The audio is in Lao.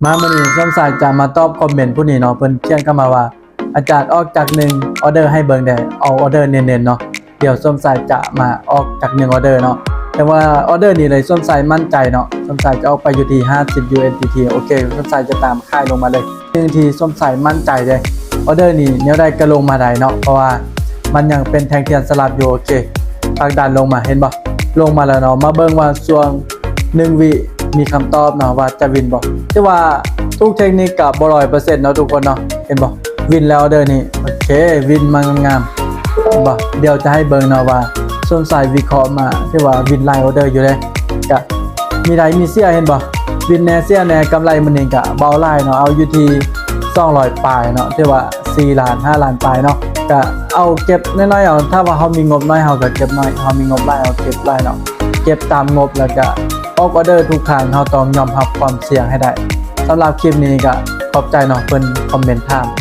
ມາມື້ນີ້ສົມຊາຍຈະມາຕອບຄອມເມັນຜູ້ນີ້ເນາະ ເພິ່ນຂຽນເຂົ້າມາວ່າ ອາຈານອອກຈັກໜຶ່ງອໍເດີໃຫ້ເບິ່ງແດ່ ເອົາອໍເດີເນັ້ນໆເນາະ. ດຽວສົມຊາຍຈະມາອອກຈັກໜຶ່ງອໍເເດີເນາະ ແຕ່ວ່າອໍເດີນີ້ເລີຍສົມຊາຍໝັ້ນໃຈເນາະ ສົມຊາຍຈະອອກໄປຢູ່ທີ່ຫ້າສິບ USDT. ໂອເຄ ສົມຊາຍຈະຕາມຂາຍລົງມາເລີຍ ໜຶ່ງທີ່ສົມຊາຍໝັ້ນໃຈເດ້ ອໍເດີນີ້ແນວໃດກໍລົງມາໄດ້ເນາະ ເພາະວ່າມັນຍັງເປັນແທ່ງທຽນສະຫຼັບຢູ່. ໂອເຄ ຜັກດັນລົງມາ ເຫັນບໍ່ ລົງມາແລ້ວເນາະ. ມາເບິ່ງວ່າຊ່ວງໜຶ່ງວິມີຄຳຕອບເນາະ ວ່າຈະວິນບໍ່. ແຕ່ວ່າທຸກເທັກນິກກໍບໍ່ຮ້ອຍເປີເຊັນເນາະທຸກຄົນເນາະ. ເຫັນບໍ່ ວິນແລ້ວເດີນີ້. ໂອເຄ ວິນມາງາມໆ ເຫັນບໍ່. ດຽວຈະໃຫ້ເບິ່ງເນາະວ່າສົມຊາຍວິເຄາະມາ ຖືວ່າວິນຫຼາຍອໍເດີຢູ່ເດ້ ກະມີໄດ້ມີເສຍ ເຫັນບໍ່ ວິນແດ່ເສຍແດ່. ກຳໄລມື້ນີ້ກະເບົາຫຼາຍເນາະ ເອົາຢູ່ທີ່ສອງຮ້ອຍປາຍເນາະ ຖືວ່າສີ່ລ້ານ ຫ້າລ້ານປາຍເນາະ. ກະເອົາເກັບນ້ອຍໆເອົາ ຖ້າວ່າເຮົາມີງົບໜ້ອຍເຮົາກະເກັບໜ້ອຍ ເຮົາມີງົບຫຼາຍເຮົາເກັບຫຼາຍເນາະ. ເກັບຕາມງົບ ແລ້ວກະອອກອໍເດີທຸກຄັ້ງ ເຮົາຕ້ອງຍອມຮັບຄວາມສ່ຽງໃຫ້ໄດ້. ສຳລັບຄລິບນີ້ກະຂອບໃຈເນາະ ເພິ່ນຄອມເມັນຖາມ. ໂອ